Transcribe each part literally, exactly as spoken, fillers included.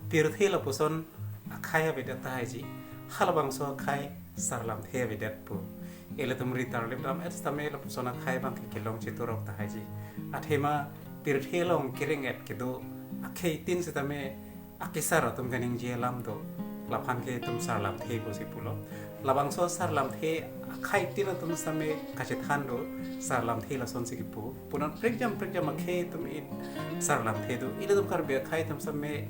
Pirthe lapuson akhei avedet tahai ji. Halabangso akhei sarlamthe avedetpo. Ilitum ri tarlip dam-et sitame lapuson akhei abang ke kelong cheturok tahai ji. Athema pirthe along kereng-et kedo akheitin sitame akesar atum kaningje alam do. Laphan ke itum sarlamthe pusi pulo. Labangso sarlamthe akheitin atum sitame kachethan do, sarlamthe lasonsi kipu. Punon prekjam prekjam akhei atum in sarlamthe do. Ilitum Karbi akhei atum sitame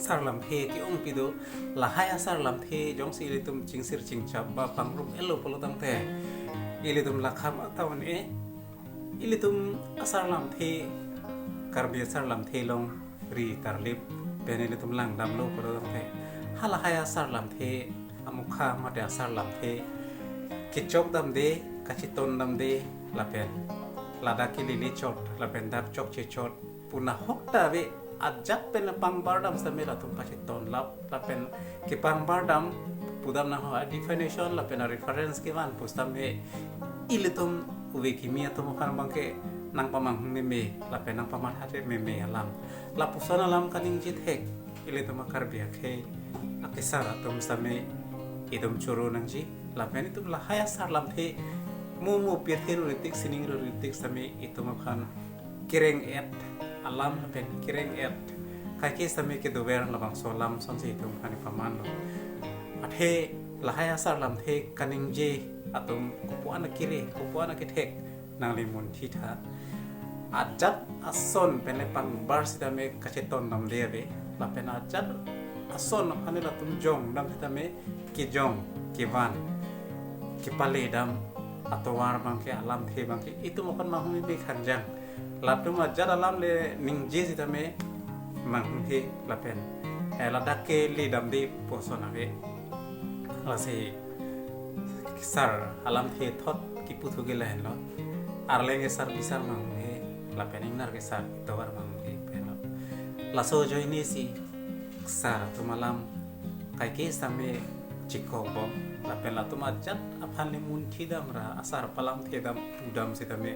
sarlamthe ke-ongpi do. Lahai asarlamthe jongsi ilitum chingsir chingchap ba pangrum elo pulo tangte, ilitum lakha ma ta un-e. Ilitum asarlamthe, Karbi asarlamthe along ri tarlip pen ilitum langdamlo pulo tangte, halahai asarlamthe amokha mate asarlamthe kechok damde, kacheton damde, lapen ladak kelele chot lapen dak chokche chot pu nahok ta ave. Ajat pen pangbar dam sitame latum pacheton lap, lapen kepangbar dam pudam nangho a-definition lapen a-reference kevan pusitame ilitum ove kimi atum aphan abang ke nangpamanghumeme lapen nangpamatha-meme alam. Lapuson alam kaningje thek ilitum a-Karbi akhei akesar atum sitame itum choro nangji. Lapen itum lahai asarlamthe mo mo pirthe ruritik sining ruritik sitame itum aphan kereng-et alam lapen kereng-et kaike sitame kedover labangso alam asonsi itum aphan pamanlo. Athe lahai asarlamthe kaningje atum kopuan akere, kopuan akethek nangli munthi tha. Ajat ason pen le pangbar sitame kacheton damde ave. Lapen ajat ason aphan le latum jong dam sitame kejong kevan kepale dam atovar abang ke, alamthe abang ke itum aphan manghumeme khanjang. Latum ajat alam le ningje sitame manghumhe lapen, eh, ladak kele damde pu ason ave. Lasi sar alamthe thot kipu thu ke lahenlo. Arleng ke sar bisar manghumhe lapen ingnar ke sar atovar manghumhe pu henlo. Laso ajoinesi sar atum alam kaike sitame chikok bom lapen latum ajat aphan le munthi dam ra asar palamthe dam pudam sitame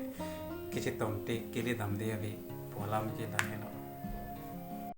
kachetonte kele damde ave pu alam ke lahenlo.